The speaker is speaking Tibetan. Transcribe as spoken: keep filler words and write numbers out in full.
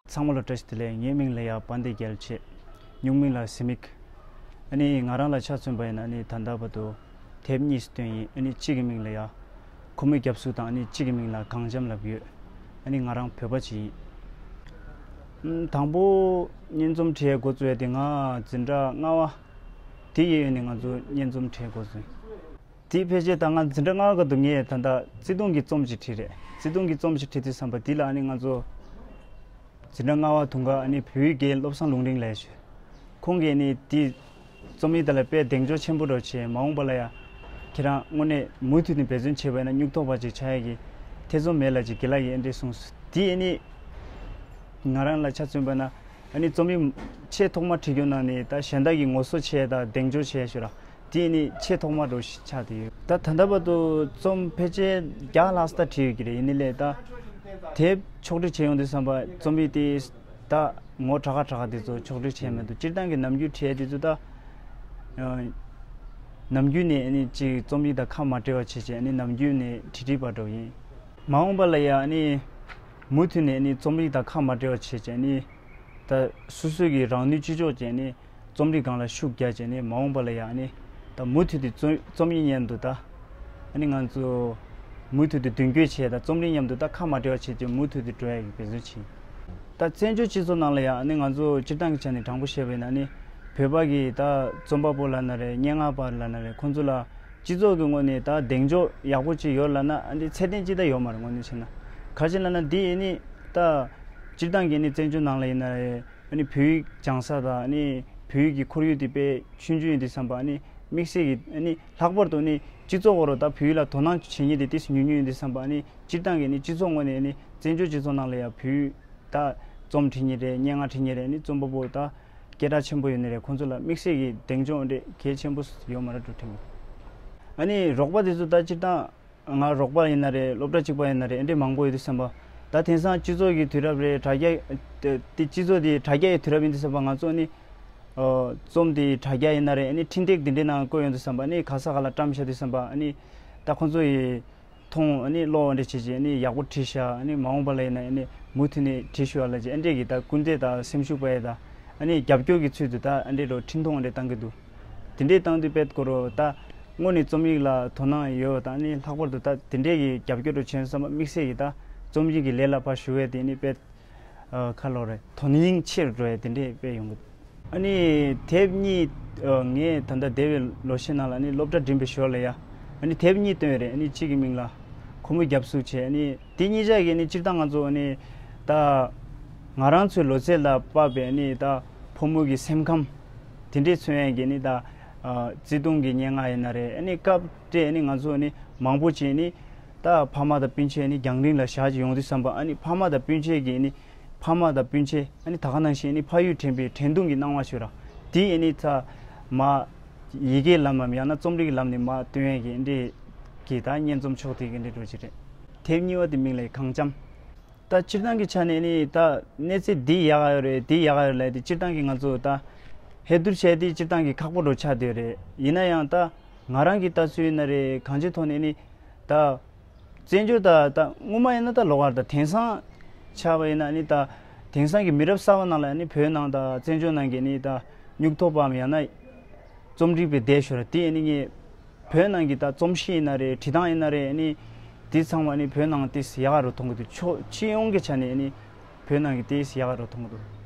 ཚང་མ་ལ་བཀྲ་ཤིས་བདེ་ལེགས། ངའི་མིང་ལ་ཡ་དཔལ་ལྡན་རྒྱལ་མཚན། སྨྱུག་མིང་ལ་གཟི་མིག་ཨ་ནི་ང་རང་ལ་ཆ་མཚོན་པ་ཡིན་ན་ཨ་ནི་ད་ལྟ་བར་དུ་དེབ་གཉིས་བཏོན་ཡིན། ཨ་ནི་གཅིག་གི་མིང་ལ་ཡ་ཁོ་མོའི་རྒྱབ་གཟུགས་དང་ཨ་ནི་གཅིག་གི་མིང་ལ་གངས་ལྗོངས་ལབ་ཡོད། ཨ་ནི་ང་རང་བོད་པ་ཅིག་ཡིན། ཨམ། དང་པོ་སྙན་རྩོམ་བྲིས་འགོ་བཙུགས་ཡ་དེ་ང་འཛིན་གྲྭ་ལྔ་པ་དེ་ཡི་ཡོལ་ནས་ང་ཚོ་སྙན་རྩོམ་བྲིས་འགོ་བཙུགས་ཡིན། དེའི་ཕལ་ཆེར་ད་ང་འཛིན་གྲྭ་ལྔ་པ་སྐབས་དུ་ངས་ད་ལྟ་བརྩེ་དུང་གི་རྩོམ་ཅིག་བྲིས་རེད། བརྩེ་དུང་གི་རྩོམ་ཅིག་བྲིས་དུས་ཙམ་པ་དེ་ལ་ཨ་ནི་ང་ཚོ་འཛིན་གྲྭ་ལྔ་པ་དུང་དཀར་ཨ་ནི་བོད་ཡིག་གི་བློ་བཟང་ལུང་རིང་ལགས་ཞུ། ཁོང་གིས་ཨ་ནི་དེ་རྩོམ་ཡིག་དེ་ལ་དཔེ་གདེང་འཇོག་ཆེན་པོ་འདྲ་བྱས། མ་འོངས་པ་ལ་ཡ་ཁྱེད་རང་དངོས་གནས་མུ་མཐུད་ནས་འབད་བརྩོན་བྱས་པ་ཡིན་ན་སྨྱུག་ཐོགས་པ་ཅིག་ཆགས་ཡ་གི་ཐེ་ཚོམ་མེད་ལབ་ཅིག་དགེ་ལགས་ཀྱིས་ཨ་འདྲས་གསུངས་སོང་། དེ་ཨ་ནི་ང་རང་ལ་ཆ་མཚོན་པ་ན་ཨ་ནི་རྩོམ་ཡིག་ཆེས་ཐོག་མ་བྲིས་རྒྱུ་ནང་ནས་ད་གཞན་དག་གི་ངོ་སོ་བྱས་དང་གདེང་འཇོག་བྱས་ཞུ་ར། དེ་ནི་ཆེས་ཐོག་མ་འདྲ་ཞིག་ཆགས་བསྡད་ཡོད། ད་ད་ལྟ་བར་དུ་རྩོམ་ཕལ་ཆེར་བརྒྱ་ལྷག་ཙམ་བྲིས་ཡོད་ཀྱི་རེད། ཡིན་ནའི་ལས་ད་དེབ་ཕྱོགས་སྒྲིག་བྱེད་ཡོང་དུས་ཙམ་པ་རྩོམ་ཡིག་དེ་ད་ངོ་དྲག་ག་དྲག་ག་དེ་ཚོ་ཕྱོགས་སྒྲིག་བྱས་མེད་འདུག་སྤྱིར་བཏང་གི་ནམ་རྒྱུན་བྲིས་ཡ་དེ་ཚོ་ད་ཨ་ནམ་རྒྱུན་ནས་ཨ་ནི་ཅིག་རྩོམ་ཡིག་དང་ཁ་མ་བྲལ་བ་བྱས་བྱས་ཨ་ནི་ནམ་རྒྱུན་ནས་བྲིས་བྲིས་པ་འདྲ་ཡིན། མ་འོངས་པ་ལ་ཡ་ཨ་ནི་མུ་མཐུད་ནས་ཨ་ནི་རྩོམ་ཡིག་དང་ཁ་མ་བྲལ་བ་བྱས་བྱས་ཨ་ནི་ད་སོ་སོ་གི་རང་ནུས་ཅི་ལྕོགས་བྱས་ནས་རྩོམ་རིག་སྒང་ལ་ཤུགས་རྒྱག་བྱས་ནས་མ་འོངས་པ་ལ་ཡང་ནི་ད་མུ་མཐུད་དེ་རྩོམ་རྩོམ་ཡིག་མཉམ་དུ་ད་ཨ་ནི་ང་ཚོ་མུ་མཐུད་དེ་མདུན་སྐྱོད་བྱས། ད་རྩོམ་རིག་མཉམ་དུ་ད་ཁ་མ་བྲལ་བ་བྱས་ཏེ་མུ་མཐུད་དེ་འགྲོ་ཡ་གི་འབད་བརྩོན་བྱེད། ད་བཙན་བྱོལ་སྤྱི་ཚོགས་ནང་ལ་ཡང་ནི་ང་ཚོ་སྤྱིར་བཏང་གི་ཆ་ནས་དྲང་པོ་བཤད་པ་ཡིན་ན་ནི་བོད་པ་གི་ད་རྩོམ་པ་པོ་ལབ་ན་རེད། སྙན་ངག་པ་ལབ་ན་རེད། ཁོང་ཚོ་ལ་སྤྱི་ཚོགས་ཀྱི་ངོས་ནས་ད་གདེང་འཇོག་ཡག་པོ་ཅིག་ཡོད་ལབ་ན་ཨ་ནི་ཚད་ལྡན་ཅིག་ད་ཡོད་མ་རེད། དངོས་གནས་བྱས་ན་ག་རེ་བྱས་ལབ་ན་འདི་ཨ་ནི་ད་སྤྱིར་བཏང་གི་ནི་བཙན་བྱོལ་ནང་ལ་ཡིན་ན་རེད། ཨ་ནི་བོད་ཡིག་སྦྱང་ས་དང་ཨ་ནི་བོད་ཡིག་གི་ཁོར་ཡུག་དེ་དཔེ་ཆུང་ཆུང་ཡིན་དུས་ཙམ་པ་ཨ་ནི་དམིགས་བསལ་གྱི་ཨ་ནི་ལྷག་པར་དུ་ཨ་ནི་སྤྱི་ཚོགས་སྐོར་ད་བོད་ཡིག་ལ་དོ་སྣང་བྱེད་མཁན་དེ་ཏོག་ཙམ་ཉུང་ཉུང་ཡིན་དུས་ཙམ་པ་ཨ་ནི་སྤྱིར་བཏང་གི་ཨ་ནི་སྤྱི་ཚོགས་ངོས་ནས་ཨ་ནི་བཙན་བྱོལ་སྤྱི་ཚོགས་ནང་ལ་ཡང་བོད་ཡིག་ད་རྩོམ་འབྲི་མཁན་རེད། སྙན་ངག་འབྲི་མཁན་རེད། ཨ་ནི་རྩོམ་པ་པོ་ད་སྐད་གྲགས་ཆེན་པོ་ཡོད་ནི་རེད། ཁོང་ཚོ་ལ་དམིགས་བསལ་གྱི་གདེང་འཇོག་འདྲ་གལ་ཆེན་པོ་ཡོད་མ་རེད་འགྲོ་དྲན་གི། ཨ་ནི་རོགས་པ་དེ་ཚོ་ད་སྤྱིར་བཏང་ང་རོགས་པ་ཡིན་ན་རེད། སློབ་གྲྭ་གཅིག་པ་ཡིན་ན་རེད། ཨེ་འདྲས་མང་པོ་ཡོད་དུས་ཙམ་པ་ད་དེང་སང་སྤྱི་ཚོགས་ཀྱི་དུས་རབས་རེད། དྲ་རྒྱ་དེ་སྤྱི་ཚོགས་དེ་དྲ་རྒྱ་ཡི་དུས་རབས་ཡིན་དུས་ཙམ་པ་ང་ཚོ་ནི་ཨ་རྩོམ་དེ་དྲ་རྒྱ་ཡིན་ན་རེད། ཨ་ནི་འཕྲིན་སྟེགས་དེ་འདྲའི་ནང་བཀོད་ཡོང་དུས་ཙམ་པ་ནི་ག་ས་ག་ལ་བཀྲམ་བཞག་དུས་ཙམ་པ་ཨ་ནི་ད་ཁོང་ཚོ་ཡི་མཐོང་ཨ་ནི་ཀློག་ཨེ་འདྲས་བྱེད་བྱེད་ཨ་ནི་ཡག་པོ་བྲིས་ཤག་ཨ་ནི་མ་འོངས་པ་ལ་ཡིན་ན་ཨ་ནི་མུ་མཐུད་ནས་བྲིས་ཤོག་ཨ་ལབ་ཅིག་ཨེ་འདྲས་ཀྱི་ད་སྐུལ་འདེད་དང་སེམས་ཤུགས་སྤར་ཡ་དང་ཨ་ནི་རྒྱབ་སྐྱོར་གྱི་ཚུལ་དུ་ད་ཨེ་འདྲས་འགྲོ་འཕྲིན་ཐུང་ཨེ་འདྲས་བཏང་གི་འདུག་དེ་འདྲའི་བཏང་དུས་དཔེ་སྐོར་རོ་ད་དངོས་ནས་རྩོམ་ཡིག་ལ་དོ་སྣང་ཡོད་དང་ནི་ལྷག་པར་དུ་ད་དེ་འདྲའི་གི་རྒྱབ་སྐྱོར་རུ་བྱས་ཙམ་དམིགས་བསལ་གྱི་ད་རྩོམ་ཡིག་གི་ལས་ལ་ཕར་ཞུགས་ཡས་དེ་ནི་དཔེ་ཁ་ལོ་རེད། དོ་སྣང་ཆེ་རུ་འགྲོ་ཡས་དེ་འདྲའི་དཔེ་ཡོང་གི། ཨ་ནི་དེབ་གཉིས་ངས་ད་ལྟ་འདས་པའི་ལོ་ཤས་ནང་ལ་ནི་སློབ་གྲྭ་འགྲིམ་པའི་ཞོར་ལ་ཡ་ཨ་ནི་དེབ་གཉིས་བཏོན་རེད། ཨ་ནི་གཅིག་གི་མིང་ལ་ཁོ་མོའི་རྒྱབ་གཟུགས་བྱས། ཨ་ནི་དེ་གཉིས་ཆ་གི་ནི་སྤྱིར་བཏང་ང་ཚོ་ནི་ད་ང་རང་ཚོའི་ལོ་ཚད་ལ་དཔག་པའི་ནི་ད་ཕོ་མོ་གི་སེམས་ཁམས་དེ་འདྲས་མཚོན་ཡས་ཀྱི་ནི་ད་བརྩེ་དུང་གི་སྙན་ངག་ཡིན་ན་རེད། ཨ་ནི་སྐབས་དེ་ནི་ང་ཚོ་ནི་མང་པོ་ཅིག་ནི་ད་ཕ་མ་དང་སྤུན་མཆེད་ནི་རྒྱང་རིང་ལ་བཞག་ཅིག་ཡོང་དུས་ཙམ་པ་ཨ་ནི་ཕ་མ་དང་སྤུན་མཆེད་ཀྱི་ནི་ཕ་མ་དང་སྤུན་མཆེད་ཨ་ནི་ད་ག་ནང་བཞིན་ནི་ཕ་ཡུལ་དྲན་པའི་དྲན་གདུང་གི་སྣང་བ་ཞུ་ར་དེ་ཨ་ནི་ཚ་མ། ཡི་གེའི་ལམ་མམ་ཡང་ན་རྩོམ་རིག་གི་ལམ་ནས་མར་སྟོན་ཡས་ཀྱི་འདི་གི་ད་སྙན་རྩོམ་ཕྱོགས་དེ་གི་འདི་འགྲོ་གི་རེད། དེབ་གཉིས་པ་དེ་མིང་ལ་གངས་ལྗོངས། ད་སྤྱིར་བཏང་གི་ཆ་ནས་ནི་ད་གནས་ཚུལ་འདི་ཡག་ག་ཡོད་རེད་འདི་ཡག་ག་ཡོད་ལབ་དེ་སྤྱིར་བཏང་གི་ང་ཚོ་ད་ཧེ་བསྡུར་བྱས་དེ་སྤྱིར་བཏང་གི་ཁག་པོ་འགྲོ་ཆགས་བསྡད་ཡོད་རེད། ཡིན་ན་ཡང་ད་ང་རང་གི་ལྟ་ཚུལ་ཡིན་ན་རེད། གང་ཅིའི་ཐོག་ནས་ནི་ད། བཙན་བྱོལ་ད་ད་སྔོན་མ་ཡིན་ན་ད་ལོགས་ཀར་ད་དེང་སང་ཆགས་པ་ཡིན་ན་ནི་ད་དེང་སང་གི་མི་རབས་གསར་པ་ནང་ལ་ནི་བོད་ནང་ད་བཙན་བྱོལ་ནང་གི་ནི་ད་སྨྱུག་ཐོགས་པའམ་ཡང་ན་རྩོམ་རིག་པའི་སྡེ་ཤོར་དེ་ནི་ངས་བོད་ནང་གི་ད་རྩོམ་གཤིས་ཡིན་ན་རེད། བྲིས་སྟངས་ཡིན་ན་རེད། ནི་དེ་ཚང་མ་ནི་བོད་ནང་ཏིས་ཡག་ག་རུ་མཐོང་གི་འདུག་ཕྱོགས་སྤྱི་ཡོངས་ཀྱི་ཆ་ནས་ནི་བོད་ནང་གི་ཏིས་ཡག་ག་རུ་མཐོང་གི་འདུག